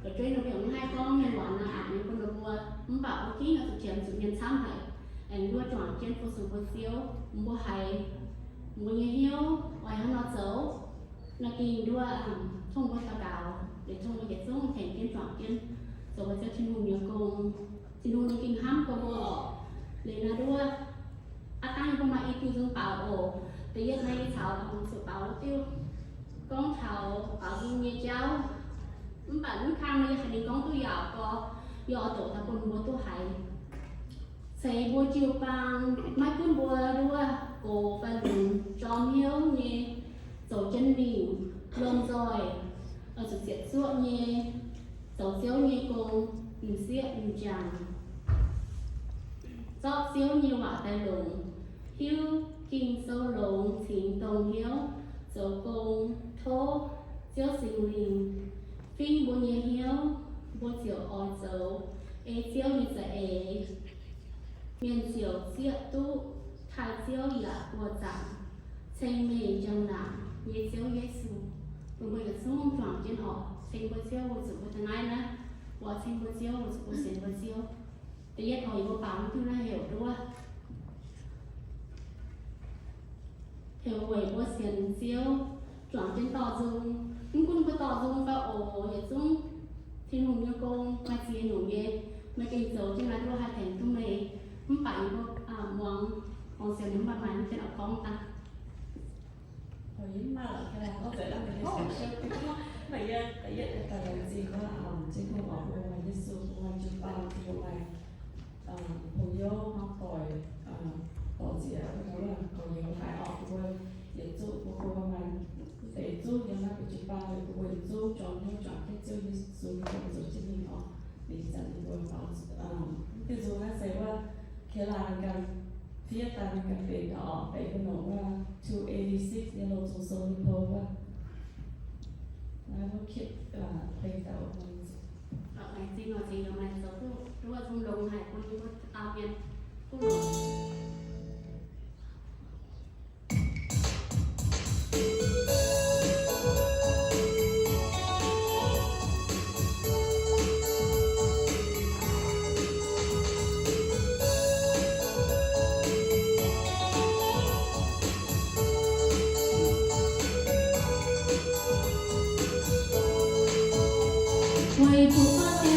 Fu'jueiv ninh mbuo yaac mv haih gorngv mienh waac naaic aqc mienh bun ninh mbuo, mv baac mbuo gengh oix zuqc qiemx zuqc mienh camv haic, aengx nduov juangc jienv fu-sux mbuo Ziouv. Mbuo haih, mbuo nyei hnyouv oix hnangv nor zoux, naaiv gengh nduov, tongx mbuo daux gaux, liuz tongx mbuo yietc zungv tengx jienv juangc jienv zoux mbuo Ziouv Tin-Hungh nyei gong. Tin-Hungh ninh gengh hnamv gorx mbuo oc. Liuz naaiv nduov, aav dangh yie mbuo maaih i diuh nzung baaux oc. Da'yietv naaiv yie caux zuqc baaux wuov diuh, gorngv taux baaux nzung nyei jauv. Mv baac mv kang nor yie haiz ninh gorngv duqv yaauc gorx, yie oix doqc daaih bun mbuo duqv haiz. Ceix mbuo jiu-baang, maiv gunv mbuo nduov gox fai longx, jorm hnyouv nyei, zoux jienv mingh, lomh nzoih, zuqc ziepc zuoqv nyei, zoux Ziouv nyei gong, m'sieqv m'jangc, zorqv Ziouv nyei waac daaih longc, hiuv Ging-Sou longx cingx dongh hnyouv zoux gong. Tov Ziouv Singx Lingh fingx mbuo nyei hnyouv, mbuo ziouc oix zoux ei Ziouv nyei za'eix. Mienh ziouc zieqv duqv taaih Ziouv yaac buoz-zaangc, ceng mingh njang-laangc nyei Ziouv Yesu. Bun mbuo yietc zungv juangc jienv oc. Ceng mbuo Ziouv weic zuqc mbuo da'naaiv naaiv, oix ceng mbuo Ziouv weic zuqc mbuo sienx mbuo Ziouv. Da'yietv oix yie mbuo baaux mv diuh naaiv heuc nduov, heuc weic mbuo sienx Ziouv, juangc jienv dorh nzung. Mv gunv mbuo dorh nzung fai oc, yietc zungv Tin-Hungh nyei gong maaih ziex nyungc nyei. Meih gengh zoux jienv naaiv nduov haih tengx duqv meih. Mv baac yie mbuo muangx, muangx sienx mv baac maaih mv jienv oix gorngv daaih. Da'yietv, da'yietv daaih laengz zingh wuov, Tin-Hungh oc, mbuo maaih Yesu, mbuo maaih jiu-baang, mbuo maaih hmuangv-doic, dorh nziex mbuo gorx-youz haaix orqc, mbuo yietc zungv mbuo maaih deix zungv yiem naaiv mbuo jiu-baang, mbuo yietc zungv juangc hnyouv juangc jienv Ziouv Yesu nyei gong zoux jienv mingh oc. Liuz zanc ninh mbuo baaux, mv diuh nzung naaiv se wuov Kayla ninh ganh fiev daaih, ninh ganh benx daaih oc, benx wuov norm wuov two eighty-six nyei Loz Zung Sou nyei pou wuov. Naaiv wuov kitv benx daaih wuov. Laengz zingh oc, zingh yaac maaih zoux duqv nduov nzung longx haic bun mbuo amen. Guv longx. Weic zuqc